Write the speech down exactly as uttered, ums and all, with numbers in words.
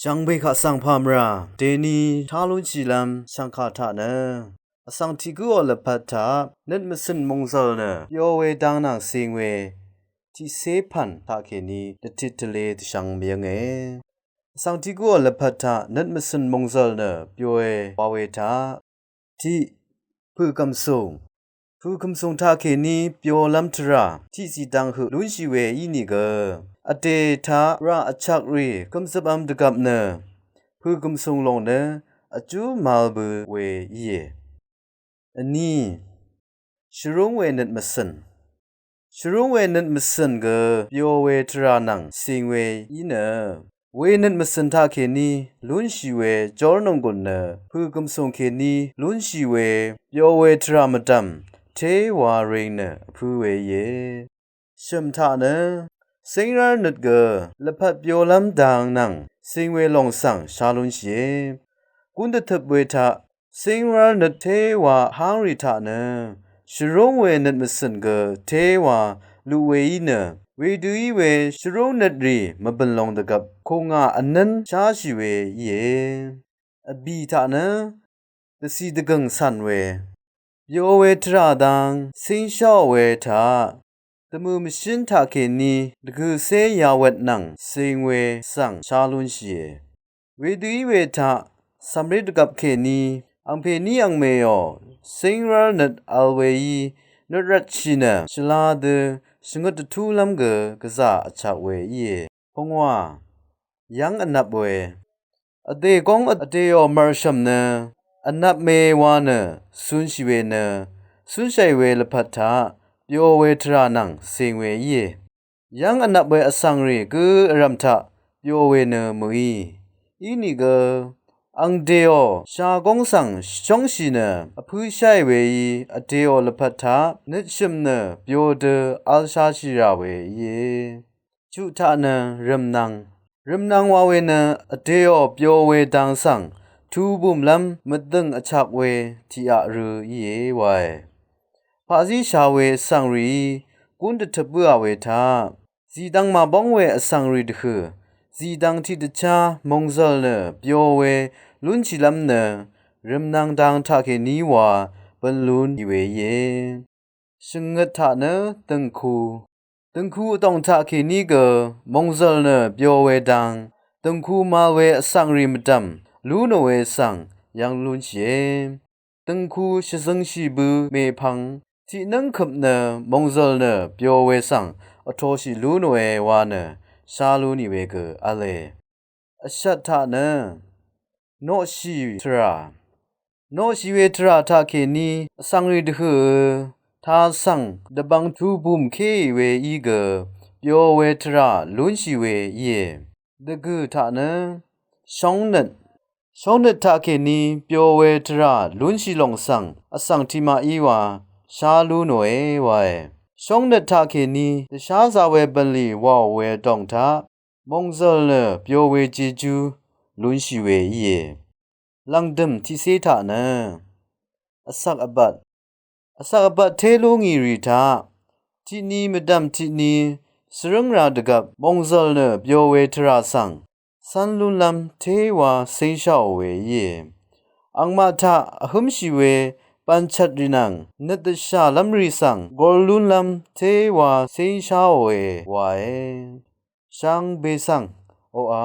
Jv̀ngbè kaq svng pà mvrà dèni shá lúnshìlv́m shv̀ngkà taq nø vsvng tiq gǿò lvpat taq nøt mvcø̀n mòngzø̀l nø pyo we dang nvng cing we tiqcé pv̀n taqkèní dvtit tvlē dvshvng mvyǿnge. Vsvng tiq gǿò lvpat taq nøt mvcø̀n mòngzø̀l nø pyo we wa we taq tiq pø̀kv̀msùng. Pø̀kv̀msùng taqkèní pyolv́m tvrà tiqzìdvng høq lúnshì we ínìgø vdè taq rà vchvkrì kømzøpvm dvgvp nø pø̀kv̀msùng lòng nø vjú mvl bø we íe. Vní, shvrúng we nøt mvcø̀n. Shvrúng we nøt mvcø̀n gø pyo we tvrà nvng cing we í nø we nøt mvcø̀n taqkèní lúnshì we jórnònggùn nø pø̀kv̀msùng kèní lúnshì we pyo we tvrà mvdv̀m téwa ring nø vpǿ we íe. Shø̀m taq nø cíngrv́r nøt gø lvpat pyolv́m dang nvng cing we lòng svng shá lúnshìe. Gún dvtøp we taq cíngrv́r nøt téwa hángrì taq nø shvrúng we nøt mvcø̀n gø téwa luq we í nø wedø í we shvrúng nøt rì mvbø̀n long dvgvp kùngà vnǿn sháshì we íe. Vbì taq nø dvcì dvgø̀ng cv̀n we pyo we tvrà dang cíngsháò we taq dvmø̀ mvshǿn taqkèní dvgø̀cé yawvt nvng cing we svng shá lúnshìe. Wedø í we taq cv̀mré dvgvp kèní angpèní angmèò cíngrv́r nøt vl weí nøt rvtshì nø shvla dø shvngøt dvtúlv́m gø gvzà vchak we íe. Pungwà, yv́ng vnvp we. Vdè góng vdèò mv̀rshø̀m nø vnvp me wa nø cunshì we nø cúnshàì we lvpat taq pyo we tvrà nvng cing we íe. Yv́ng vnvp we vsvngrì gǿ vrv̀m taq pyo we nø mø̀í. Inìgø ang dèò shagóng svng shóngshì nø vpǿsháì weí vdèò lvpat taq nøtshø̀m nø pyo dø v̄lshashì rà we íe. Chuq taq nø rø̀mnvng. Rø̀mnvng wa we nø vdèò pyo we dang svng tubùmlv́m mvdø̀ng vchak we tiqaq rø íe wae. Paqzí sha we vsvngrìí gún dvtøp bǿà we taq zìdvng màbóng we vsvngrì dvhø̀ zìdvng tiqdvchá mòngzø̀l nø pyo we lúnshìlv́m nø rø̀mnvng dang taqkèní wa bø̀n lún ì we íe. Shvngøt taq nø dø̀ngku. Dø̀ngku vdòng taqkèní gø mòngzø̀l nø pyo we dang dø̀ngku màvl we vsvngrì mvdv̀m lú nò we svng yv́ng lúnshìe. Dø̀ngku shvzøngshì bø mèpvng tiqnǿng køp nø mòngzø̀l nø pyo we svng vtoshì lú nòe wa nø shá lú nì we gø v̄le. Vshvt taq nø noqshì tvrà. Noqshì we tvrà taqkèní vsvngrì dvhø̀ ta svng dvbvng tubùm kéì we í gø pyo we tvrà lúnshì we íe. Dvgø̀ taq nø shóngnøt. Shóngnøt taqkèní pyo we tvrà lúnshì lòng svng vsvng tiqmaq í wa shá lú nòe wae. Shóngnøt taqkèní dvsházā we bv̀nlì wàò we dòng taq mòngzø̀l nø pyo we jejú lúnshì we íe. Lv̀ngdø̀m tiqcé taq nø vsvk vbat. Vsvk vbat té lú ngì rì taq tiqni mvdv̀m tiqni svrǿng rā dvgvp mòngzø̀l nø pyo we tvrà svng cv́n lúnlv́m téwa cíngsháò we íe. Angmaq taq vhǿmshì we bv̀nchvtrì nvng nøt dvshàlv́mrì svng gor lúnlv́m téwa cíngsháòe wae. Shvngbe svng oqà